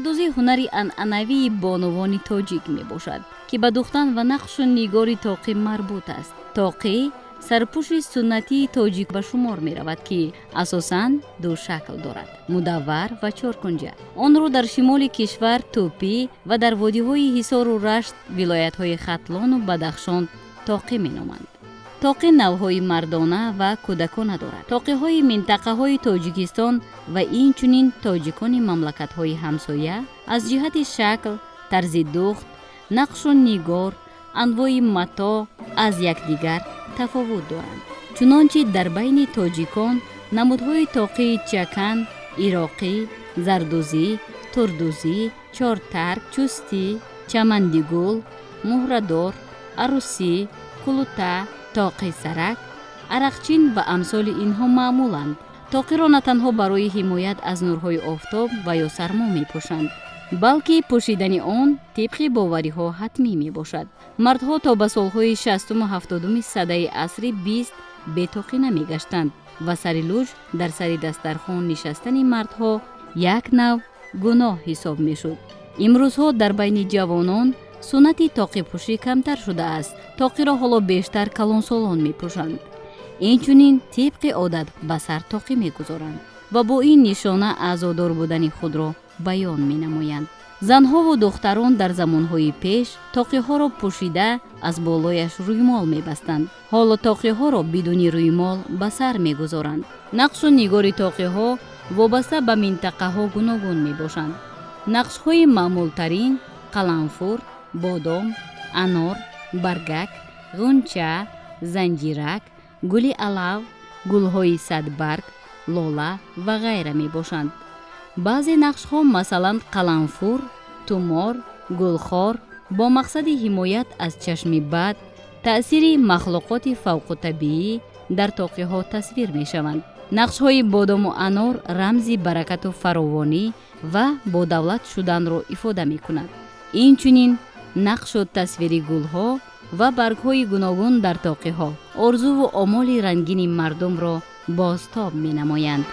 Тоқидӯзӣ ҳунари анъанавии бонувони тоҷик мебошад, ки ба духтан ва нақшу нигори тоқӣ марбут аст. Тоқӣ сарпӯши суннатии тоҷик ба шумор меравад, ки асосан ду шакл дорад: мудаввар ва чоркунҷа. Онро дар шимоли кишвар тӯпӣ ва дар водиҳои Ҳисору Рашт, вилоятҳои Хатлону Бадахшон тоқӣ меноманд. Тоқӣ навъҳои мардона ва кӯдакона дорад. Тоқиҳои минтақаҳои Тоҷикистон ва инчунин тоҷикони мамлакатҳои ҳамсоя аз ҷиҳати шакл, тарзи духт, нақшу нигор, анвои матоъ аз якдигар тафовут доранд. Чунончи дар байни тоҷикон намудҳои тоқии чакан, ироқӣ, зардӯзӣ, турдӯзӣ, чортарк, чустӣ, чамандигул, муҳрадор, арӯсӣ, кулута, тоқи сарак, арақчин ва амсоли инҳо маъмуланд. Тоқиро на танҳо барои ҳимоят аз нурҳои офтоб ва ё сармо мепӯшанд, балки пӯшидани он тибқи бовариҳо ҳатмӣ мебошад. Мардҳо то ба солҳои 60-у 70-уми садаи асри 20 бетоқӣ намегаштанд ва сари луҷ дар сари дастархон нишастани мардҳо як нав гуноҳ ҳисоб мешуд. Имрӯзҳо дар байни ҷавонон суннати тоқипӯшӣ камтар шудааст. Тоқиро ҳоло бештар калонсолон мепӯшанд. Инчунин тибқи одат ба сар тоқӣ мегузоранд ва бо ин нишона аъзодор будани худро баён менамоянд. Занҳову духтарон дар замонҳои пеш тоқиҳоро пӯшида аз болояш рӯймол мебастанд. Ҳоло тоқиҳоро бидуни рӯймол ба сар мегузоранд. Нақшу нигори тоқиҳо вобаста ба минтақаҳо гуногун мебошанд. Нақшҳои маъмултарин қаламфур, бодом, анор, баргак, ғунча, занҷирак, гули алав, гулҳои садбарг, лола ва ғайра мебошанд. Баъзе нақшҳо, масалан қаламфур, тумор, гулхор, бо мақсади ҳимоят аз чашми бад, таъсири махлуқоти фавқутабиӣ дар тоқиҳо тасвир мешаванд. Нақшҳои бодому анор рамзи баракату фаровонӣ ва бодавлат шуданро ифода мекунад. Инчунин нақшу тасвири гулҳо ва баргҳои гуногун дар тоқиҳо орзуву омоли рангини мардумро бозтоб менамоянд.